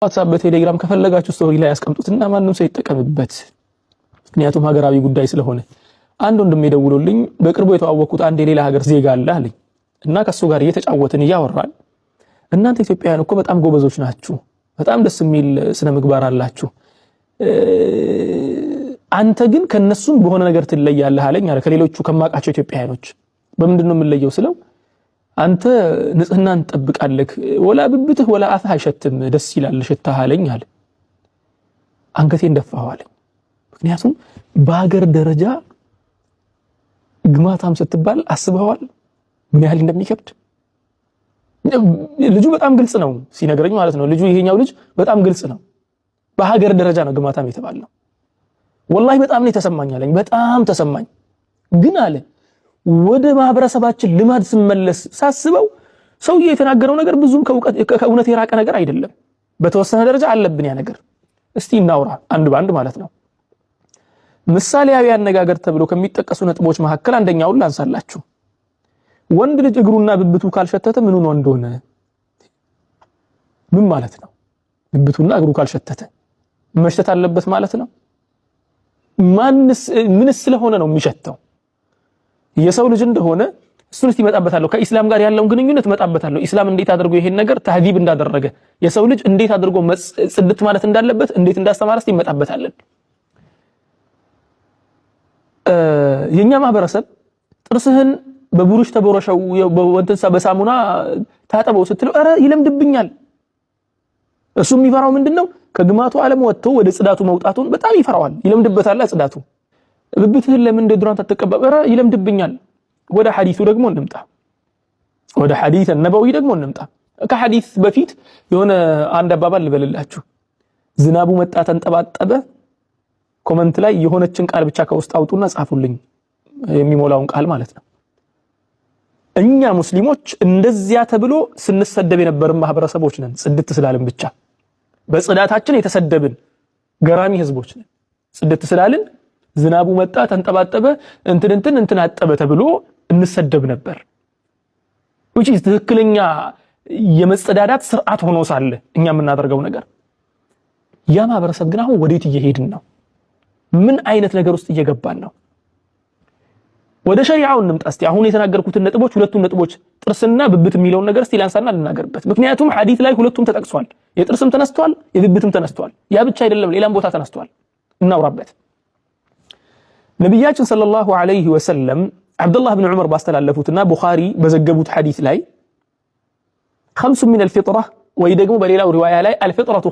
በዋትሳፕ፣ በቴሌግራም ከፈለጋችሁ story ላይ ያስቀምጡትና ማንም ሰው ይጠቀምበት። ምክንያቱም ሀገራዊ ጉዳይ ስለሆነ። አንድ ወንድሜ ደውሎልኝ በቅርቡ የተዋወቅኩት አንድ የሌላ ሀገር ዜጋ አለ አለኝ እና ከሱ ጋር እየተጫወትን እያወራን እናንተ ኢትዮጵያውያን እኮ በጣም ጎበዞች ናችሁ፣ በጣም ደስ የሚል ስነ ምግባር አላችሁ፣ አንተ ግን ከነሱም በሆነ ነገር ትለያለህ አለኝ አለ። ከሌሎቹ ከማውቃቸው ኢትዮጵያውያኖች በምንድን ነው የምለየው ስለው አንተ ንጽህናን ትጠብቃለህ፣ ወላ ብብትህ ወላ አፍህ አይሸትም፣ ደስ ይላል ሽታህ አለኝ አለ። አንገቴን ደፋሁ አለኝ። ምክንያቱም በሀገር ደረጃ ግማታም ስትባል አስበዋል ምን ያህል እንደሚከብድ። ልጁ በጣም ግልጽ ነው ሲነግረኝ ማለት ነው። ልጁ፣ ይሄኛው ልጅ በጣም ግልጽ ነው። በሀገር ደረጃ ነው ግማታም የተባለው። ወላሂ በጣም ነው የተሰማኝ አለኝ። በጣም ተሰማኝ። ግን አለ ወደ ማህበረሰባችን ልማድ ስመለስ ሳስበው ሰውዬው የተናገረው ነገር ብዙም ከእውነት የራቀ ነገር አይደለም። በተወሰነ ደረጃ አለብን ያ ነገር። እስቲ እናውራ አንድ በአንድ ማለት ነው። ምሳሌያዊ አነጋገር ተብሎ ከሚጠቀሱ ነጥቦች መካከል አንደኛውን ላንሳላችሁ። ወንድ ልጅ እግሩና ብብቱ ካልሸተተ ምኑን ወንድ ሆነ? ምን ማለት ነው? ብብቱና እግሩ ካልሸተተ መሽተት አለበት ማለት ነው? ማንስ ምንስ ስለሆነ ነው የሚሸተው? የሰው ልጅ እንደሆነ እሱን እስቲ እመጣበታለሁ። ከኢስላም ጋር ያለውን ግንኙነት እመጣበታለሁ። ኢስላም እንዴት አድርጎ ይሄን ነገር ተህዚብ እንዳደረገ፣ የሰው ልጅ እንዴት አድርጎ ጽድት ማለት እንዳለበት እንዴት እንዳስተማረ እስቲ እመጣበታለን። የኛ ማህበረሰብ ጥርስህን በቡሩሽ ተቦረሸው፣ በወንትንሳ በሳሙና ታጠበው ስትለው ኧረ ይለምድብኛል። እሱ የሚፈራው ምንድነው? ከግማቱ ዓለም ወጥቶ ወደ ጽዳቱ መውጣቱን በጣም ይፈራዋል። ይለምድበታል ጽዳቱ። ብብትህን ለምን deodorant አትቀባም? ኧረ ይለምድብኛል። ወደ ሐዲሱ ደግሞ እንምጣ። ወደ ሐዲስ ነበዊ ደግሞ እንምጣ። ከሐዲስ በፊት የሆነ አንድ አባባል ልበልላችሁ። ዝናቡ መጣ ተንጠባጠበ። Comment ላይ የሆነችን ቃል ብቻ ከውስጥ አውጡና ጻፉልኝ፣ የሚሞላውን ቃል ማለት ነው። እኛ ሙስሊሞች እንደዚያ ተብሎ ስንሰደብ የነበርን ማህበረሰቦች ነን። ጽድት ስላልን ብቻ በጽዳታችን የተሰደብን ገራሚ ህዝቦች ነን። ጽድት ስላልን ዝናቡ መጣ ተንጠባጠበ እንትን እንትን እንትን አጠበ ተብሎ እንሰደብ ነበር። Which is ትክክለኛ የመጸዳዳት ስርዓት ሆኖ ሳለ እኛ የምናደርገው ነገር። ያ ማህበረሰብ ግን አሁን ወዴት እየሄድን ነው? ምን አይነት ነገር ውስጥ እየገባን ነው? ወደ ሸሪዓው እንምጣ እስቲ። አሁን የተናገርኩትን ነጥቦች፣ ሁለቱን ነጥቦች ጥርስና ብብት የሚለውን ነገር እስቲ ላንሳና ልናገርበት። ምክንያቱም ሐዲስ ላይ ሁለቱም ተጠቅሷል። የጥርስም ተነስቷል፣ የብብትም ተነስቷል። ያ ብቻ አይደለም፣ ሌላም ቦታ ተነስቷል። እናውራበት። ነቢያችን ሰለላሁ ዐለይሂ ወሰለም ዓብዱላህ ብን ዑመር ባስተላለፉትና ቡኻሪ በዘገቡት ሐዲስ ላይ خمس من الفطرة ወይ ደግሞ በሌላው ሪዋያ ላይ الفطرة